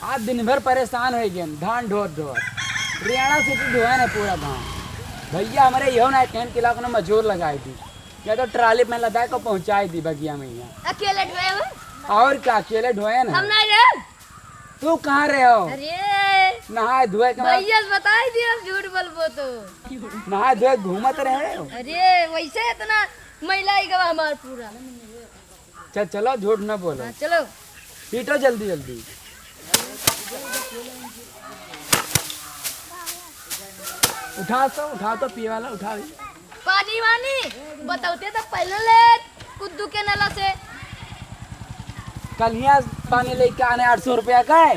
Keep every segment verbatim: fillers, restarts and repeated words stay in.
आज दिन भर परेशान होइ गए, धान ढोत ढोत। हरियाणा से भी ढोए ना पूरा धान। भैया हमरे इहो ना कहन कि लाओ कोनो मजूर लगाई दी, या तो ट्राली में लदा के पहुँचाई दी बगिया में यहाँ। अकेले ढोए हो? और का, अकेले ढोए ना। हम नहीं रहे। तू कहाँ रहे हो? अरे, नहाए धोए के बाद भैया से बताई दी, हम झूठ बोलबो तो। नहाए धोए घूमत रहे हो? अरे, वैसे इतना मैला ही गवा हमार पूरा। चल, चलो, झूठ ना बोलो। हाँ, चलो। पीटो जल्दी, जल्दी। उठा तो, उठा तो, पिए वाला, उठा भी। पानी वानी बतौते तो पहले ले कुद्दू के नला से। कल हियाँ पानी लेके आने आठ सौ रुपया का है।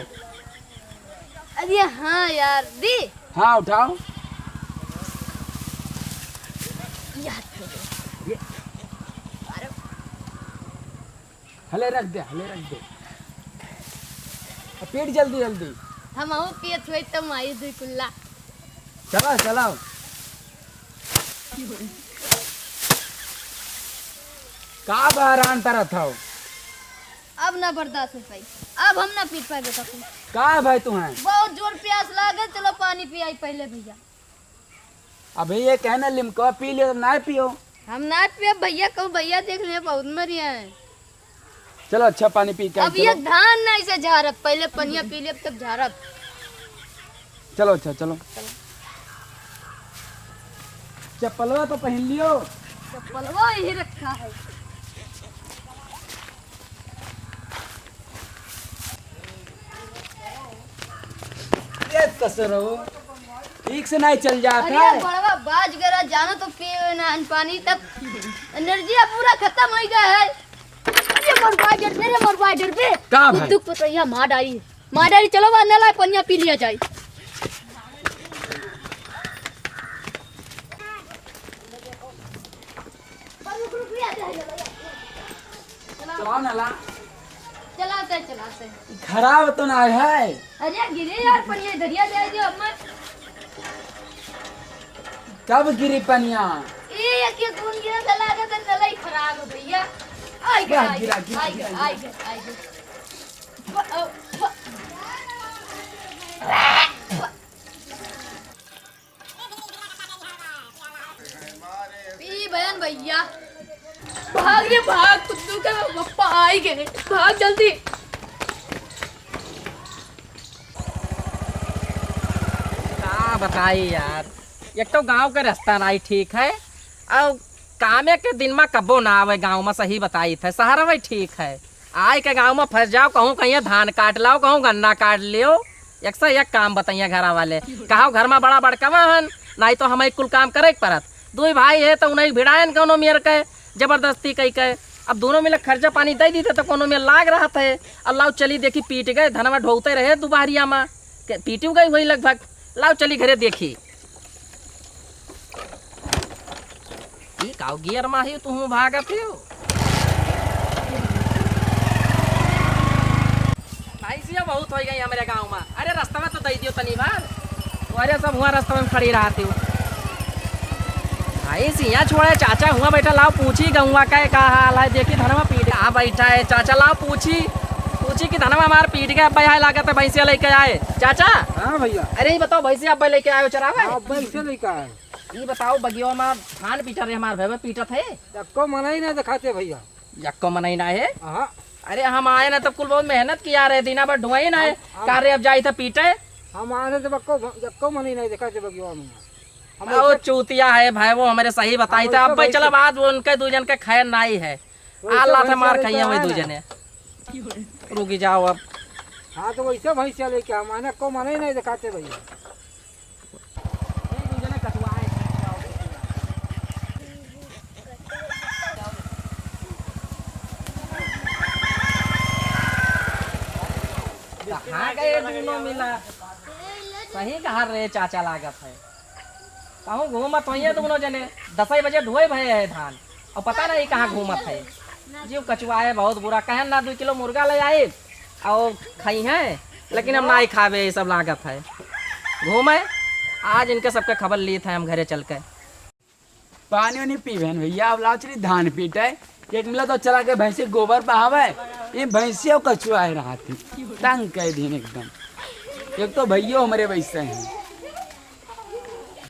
अरे हाँ यार, दी। हाँ, उठाओ। याद कर लो। ये। अरे। हले रख दे, हले रख दे। अब पीट जल्दी, जल्दी। हम आहू पियत हुए तब माई दुई कुल्ला। चलाओ, चलाओ। का बहरान तरत हो? अब ना बर्दाश्त हो पाई, अब हम ना पी पाए बेटा तू। का भाई तू है? बहुत जोर प्यास लागे, चलो पानी पियाई पहले भैया। अबे ये कहना लिमका पी लियो, ना पियो। हम ना पिए भैया, कहूँ भैया देख लिए बहुत मरिया है। चलो अच्छा पानी पी के आई, अब ये चलो। धान ना इसे झारब, पहले पनिया पी लेब तब झारब। चलो अच्छा, चलो। चलो। चप्पलवा तो पहन लियो। चप्पलवा यही रखा है। ये कसर हो, ठीक से नहीं चल जाता अरे है। बड़वा बाज गरा जानो तो पिए ना अन्न पानी तब एनर्जी पूरा खत्म हो गया है। अरे मोर बाज डर पे, रे मोर बाज डर पे। का भाई? दुख पतैया मार डाली, मार डाली। चलो बा नला पनिया पी लिया जाए। चलाओ ना ला। चलाते, चलाते। खराब तो ना है। अरे गिरे यार, पनिया दरिया जाए दियो अम्मा। कब गिरी पनिया? ए, एक, एक बूंद गिरा था, लागे तो नलाई खराब हो भैया। आई गिरा, गिरा, गिरा, आई गिरा, गिरा। आई गिरा, आई गिरा। ब-, अ, ब-, पी बहन भैया, भाग रे भाग, कुद्दू के पप्पा आई गए, भाग जल्दी। का बताई यार, एक तो गांव के रास्ता नाई ठीक है, और कामे के दिन में कब्बो ना आवे गांव में, सही बताई थे, शहर में ठीक है। आए के गाँव में फँस जाओ, कहूँ कहिए धान काट लाओ, कहूँ गन्ना काट लियो। एक से एक काम बतइया घरा वाले। कहो घर में बड़ा बड़कवा हन, नाहीं तो हमें कुल काम करे के परत। दुई भाई है तो उन्हें भिड़ायन कौनो मेर के, जबरदस्ती कई के। अब दोनों मिले खर्चा पानी दे दीते तो कौनो मेर लाग रहा थे। अब लाओ चली देखी पीट गए, धनवा ढोते रहे दुबहरिया में। के पीटी गई हुई लगभग। लाओ चली घरे देखी। ई काऊ गियर मा ही तुहूँ भागत हियो? भैंसिया बहुत होइ गई हमरे गाँव मा। अरे रस्तवा तो दई दियो तनी भर। अरे सब हुआ रस्तवा में खड़ी रहत हियो। भैंसिया छोड़े चाचा हुआ बैठा, लाओ पूछी गौवा का का हाल है, देखी धनवा पीट कहाँ बैठा है चाचा, लाओ पूछी, पूछी कि धनवा हमार पीट गए, अब्बा यहाँ लागत है भैंसिया लेके आए। चाचा। हाँ भैया। अरे ये बताओ भैंसिया अब्बा लेके आए हो चरावे? हाँ, अब्बा इसे लेके आए। ई बताओ, बगिया मा धान पीटा रहे हमार भैया, पीटत है? यक्को मनई ना देखाते भैया। यक्को मनई ना है? हाँ। अरे हम आए ना तो कुल बहुत मेहनत किया रहे, दिना भर ढुआई ना है। हम, हम, का रे अब जाई था पीटे? हम आए तो यक्को, यक्को मनई नहीं देखाते बगिया में। हम आओ ऐसे चूतिया है भाई, वो हमारे सही बताई हम था। ऐसे अब भाई भाई चला से बात, वो उनके दू जन के खैर नाई है। वैसे आला था भैंसिया मार लेके खाइया वही आए दू ना। जने। रुकी जाओ अब। हाँ, तो वैसे भैंसिया लेके हम आए ना, यक्को मनई नहीं देखाते भैया। कहाँ गए दोनों मिला? सही कहा रे चाचा, लागत है कहूँ घूमत होइए दोनों जने। दसई बजे ढोए भए है धान, और पता नहीं कहाँ घूमत है। जीव कचुआए बहुत बुरा, कहन ना दू किलो मुर्गा ले आए और खाई हैं, लेकिन हम नाई खाबे, ये सब लागत है। घूमे, आज इनके सबके खबर ली था हम घरे चल के। पानी उनी पीबे न भैया, अब लाओ चली धान पीटे। एक मिला तो चला के भैंसी गोबर बहावे, ये भैंसियों का चुआए रहा थी, तंग कर दिन एकदम। एक तो भैया हमरे वैसे हैं,